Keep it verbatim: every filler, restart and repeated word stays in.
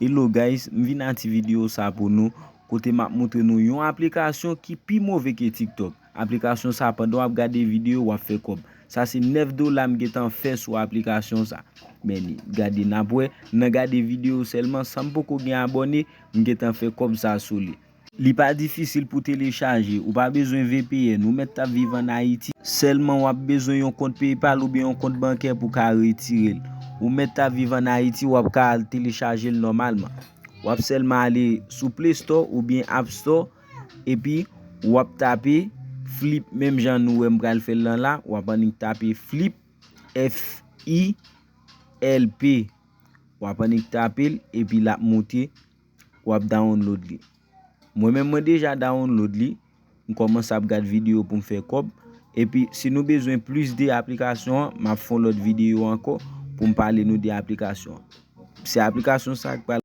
Hello guys, m vin a ti videyo sa pou nou, kote m ap montre nou yon aplikasyon ki pi move ke TikTok. Aplikasyon sa, pandan w ap gade videyo, w ap fè kòb. Sa se nèf dola m gentan fè sou aplikasyon sa. Men li, gade, n ap wè, nan gade videyo sèlman, san m poko gen abòne, m gentan fè kòb sa sou li. Li pa difisil pou telechaje, ou pa bezwen V P N, ou mèt t ap viv ann Ayiti. Sèlman w ap bezwen yon kont PayPal oubyen yon kont bankè pou ka retire l. Ou mèt t ap viv ann Ayiti, w ap ka al telechaje l nòmalman. W ap sèlman ale sou Play Store oubyen App Store, epi w ap tape Flip, menm jan nou wè m pral fè l lan la, w ap annik tape Flip, F I L P. W ap annik tape l, epi l ap moute, w ap download li. Mwen menm, mwen deja download li, m kòmanse ap gad videyo pou m fè kòb. Epi, si nou bezwen plis de aplikasyon an, m ap fè yon lòt videyo ankò pou m pale nou de aplikasyon an. Se aplikasyon sa k pral